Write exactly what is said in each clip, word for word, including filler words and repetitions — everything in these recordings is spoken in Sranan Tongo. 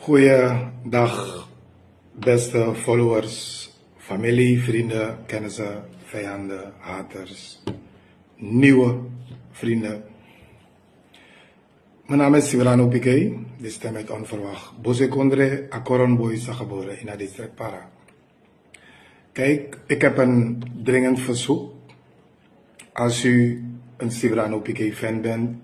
Goeiedag, beste followers, familie, vrienden, kennissen, vijanden, haters, nieuwe vrienden. Mijn naam is Sibrano Pikei, de stem uit Onverwacht. Boze Kondre, a Koronboy, sa geboren in het district Para. Kijk, ik heb een dringend verzoek. Als u een Sibrano Pikei fan bent,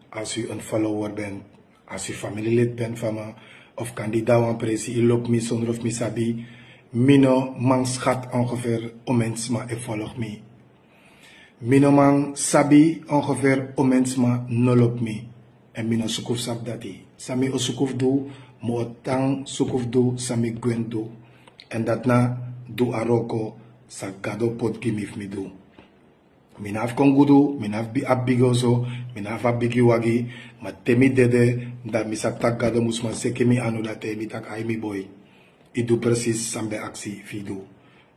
als u een follower bent, als u familielid bent van me, of kandidaat wan presi, u loopt me zonder of me sabi, mino man schat ongeveer omensma e volg me. Mino man sabi ongeveer omensma no loopt me. En mino sukuf sap dati. Sami o sukuf du, mo o tan sukuf du, sami gwen du. En dat na du aroko, sa Gado pot gi mi fu mi du. Mi na abi kongudu, mi na abi bigi oso, mi na abi bigi wagi, ma te mi dede, dan mi sabi taki Gado mus man seki mi anu, dan te mi taki ai mi boi. I du precies san mi ben aksi fu i du.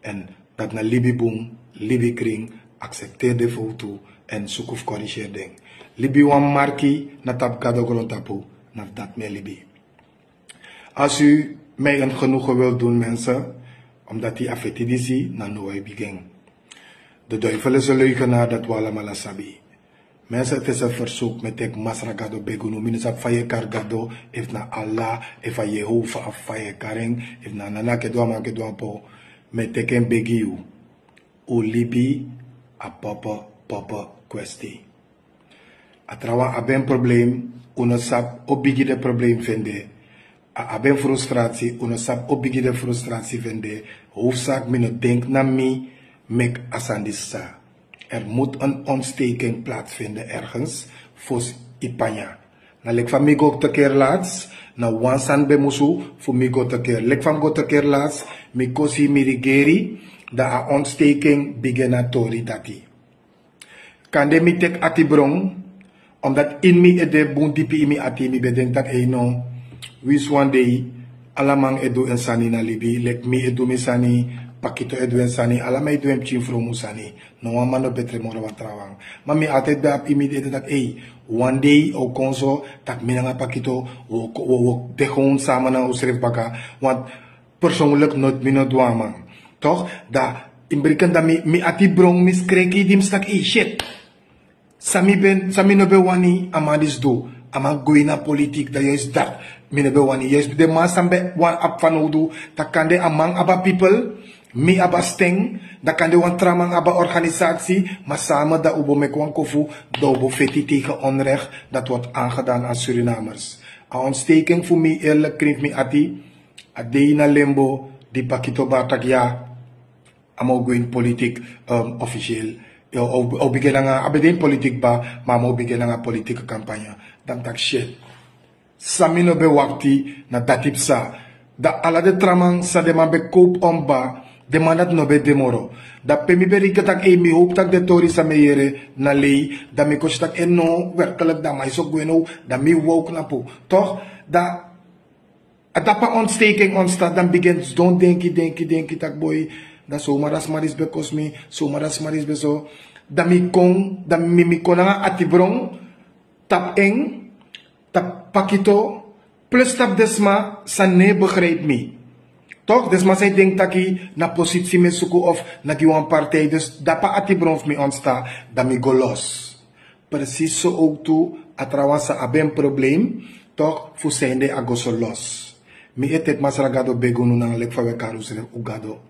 En dat na libi bun, libi kring, accepteer de foto en suku fu corrigeer den. Libi wan marki na tapu Gado grontapu, na fu dat mi e libi. Als u mij een genoegen wilt doen, mensen, omdat u affetti disi na no e begin. De duivel is een leugenaar, dat we allemaal sabi. Mensen, het is een verzoek, mi e teki Masra Gado begi unu, mi no sabi fa yu e kari Gado, efu na Allah, efu a Yehova, fa yu e kari en, efu na nana ke du a man ke du a po, mi e teki en begi yu. Un libi a popo, popo kwesti. A trawan abi en probleem, un no sabi o bigi den probleem fu en de. A abi en frustrati, un no sabi o bigi den frustrati fu en de. Hoofdzaak, mi no denki na mi meki a sani disi sa. Er moet een ontsteking plaatsvinden ergens fosi i panya. Na leki fa mi go te keer laatst, na wan sani ben musu fu mi go te keer. Leki fa mi go te keer laatst, mi kosi mi rigeri, dan a ontsteking bigin na tori dati. Kande mi teki ati bron, omdat ini mi ede bun dipi ini mi ati, mi ben denki taki ei no, winsi wan dei, ala man e du en sani na libi, leki mi e du mi sani, Pakito e du en sani, ala man e du en pikin frow mus sani. No wan man no betre moro wan trawan. Ma mi altijd ben abi ini mi ede taki ei, wan dei o kon so, taki mi nanga Pakito, wo, wo, wo de gewoon sama na unsrefi baka. Want persoonlijk no, mi no du a man. Toch? Dan in breken dan mi, mi ati bron, mi skreki di mi si taki ei, shit. San mi ben, san mi no ben wani a man disi du. A man go ini a politiek, dan juist dat mi no ben wani. Juist den man san mi ben wani abi fanowdu, dan kande a man abi a pipel, mi abi a sten, dan kande wan tra man abi a organisati, ma sama dan un bo meki wan kofu, dan un bo feti tegen onrecht dat wordt aangedaan aan Surinamers. A ontsteking fu mi, eerlijk, krin fu mi ati, a dei na limbo, di Pakito bari taki ya, a man o go ini politiek, um, officieel. Yo, o, o bigin nanga, a ben de ini politiek ba, ma a man o bigin nanga politieke campagne. Dan mi taki shit. San mi no ben wakti, na dati psa. Dan ala den tra man san den man ben kowpu omba, den man dati no ben de moro. Dan pe mi ben reken taki ei, mi howpu taki den tori san mi e yere na lei, dan mi kon si taki en no, werkelijk, dan man e so gwe now, dan mi wow knapu. Toch? Dan a tapu a ontsteking ontstaan, dan mi bigin sidon denki, denki, denki taki boi, dan somar a sma disi ben kosi mi, somar a sma disi ben so. Dan mi kon, dan mi, mi kon nanga ati bron, tapu en, tapu Pakito, plus tapu den sma san no e begrijp mi. Toch, den sma san e denki taki na posisi mi e suku of na gi wan partij, dus dapu a ati bron fu mi ontstaan, dan mi go los. Precies so ook tu, a trawan sa abi en probleem, toch, fu sende a go so los. Mi e teki Masra Gado begi unu nanga leki fa wi e kari unsrefi un Gado.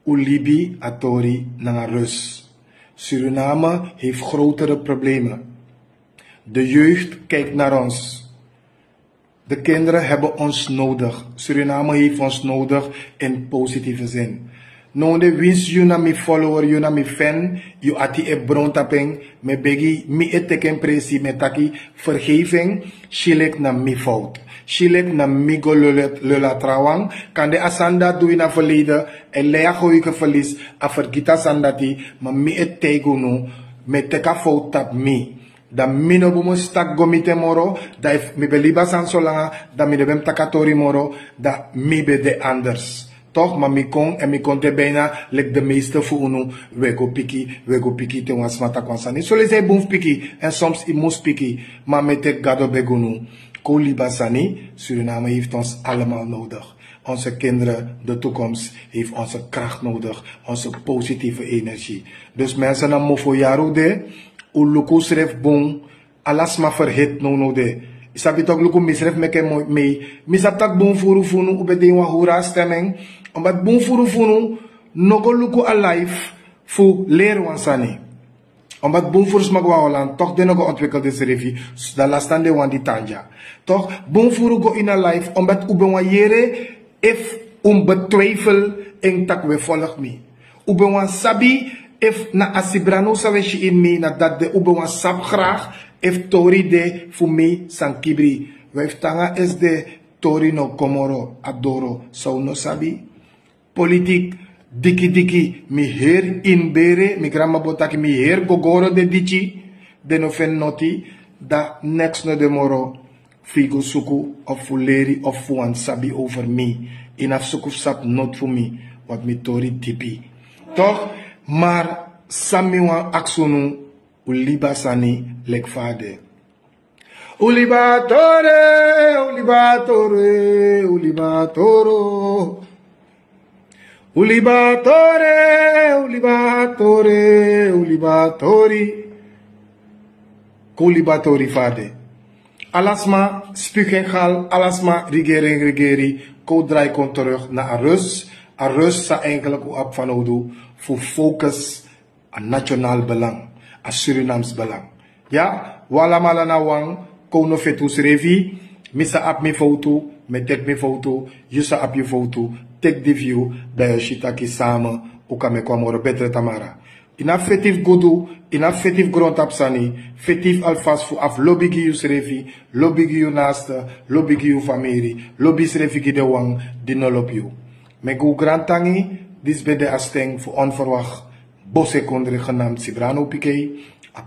Un libi a tori nanga rust. Suriname heeft grotere problemen. De jeugd kijkt naar ons. De kinderen hebben ons nodig. Suriname heeft ons nodig in positieve zin. Nonde winsi yu na mi follower, yu na mi fan, yu ati e bron tapu en, mi e begi, mi e teki en presi, mi e taki, vergeef en, si leki na mi fout. Si leki na mi go lul a trawan, kande a sani di a du ini a verleden, e lei a geheugenverlies, a fergiti a sani dati, ma mi e taigi unu, mi e teki a fout tapu mi. Dan mi no ben mus taki go miti en moro, dan efu mi ben libi a sani so langa, dan mi no ben mus taki a tori moro, dan mi ben de anders. Toch, ma mi kon, èn mi kon de bijna leki de meeste fu unu, wi e go piki, wi e go piki te wan sma taki wan sani. Soleisi a e bun fu piki, èn soms i mus piki, ma mi e teki Gado begi unu. Kon libi a sani, Suriname heeft ons allemaal nodig. Onze kinderen, de toekomst, heeft onze kracht nodig, onze positieve energie. Dus mensen, na mofo yaru de, un luku sref bun, ala sma verhit no no de. Sabi tok luku misref meke mei. Mi sabi tak bun furu funu, un ben de in wan hura stemming. Omdat bun furu funu, no go luku a life fu leri wan sani. Omdat bun furu sma go a Holland, toch den no go ontwikkel den srefi, dan lastan den wan di tan dya. Toch, bun furu go in a life, omdat un ben wan yere, efu un betwijfel en tak we volg mi. Un ben wan sabi, efu na a sibrano san we si in mi, na dati de un ben wan sabi graag, efu tori de fu mi san kibri. We fu tan nanga S D, tori no kon moro, a doro, san un no sabi. Politik, diki diki, mi heri ini bere, mi granmama bo taki mi heri gogoro de diki, den no feni noti, dan neks no de moro fu yu go suku of fu leri of fu wani sabi over mi. Yu no abi suku fu sabi noti fu mi, want mi tori dipi. Toch, maar san mi wani aksi unu, un libi a sani leki fa a de. Un libi a tori, un libi a tori, un libi a tori. Un libi a tori, un libi a tori, un libi a tori. Kon un libi a tori fa a de. Ala sma spuug en gal, ala sma regering, regering. Kon un drai kon terug na a rust. A rust san eigenlijk un abi fanowdu fu focus a nationaal belang, a Surinaams belang. Ya, un alamala na wan, kon un no feti unsrefi, mi sa abi mi fowtu, mi e teki mi fowtu, yu sa abi yu fowtu, teki di fu yu, dan yu o si taki samen un kan meki wan moro betre tamara. Yu no abi feti fu gudu, yu no abi feti fu grontapu sani, feti fu alvast fu abi lobi gi yusrefi, lobi gi yu naaste, lobi gi yu famiri, lobi yusrefi gi den wan di no lobi yu. Meki un grantangi, disi ben de a sten fu Onverwacht, Bosekondre genaamd Sibrano Pikei, a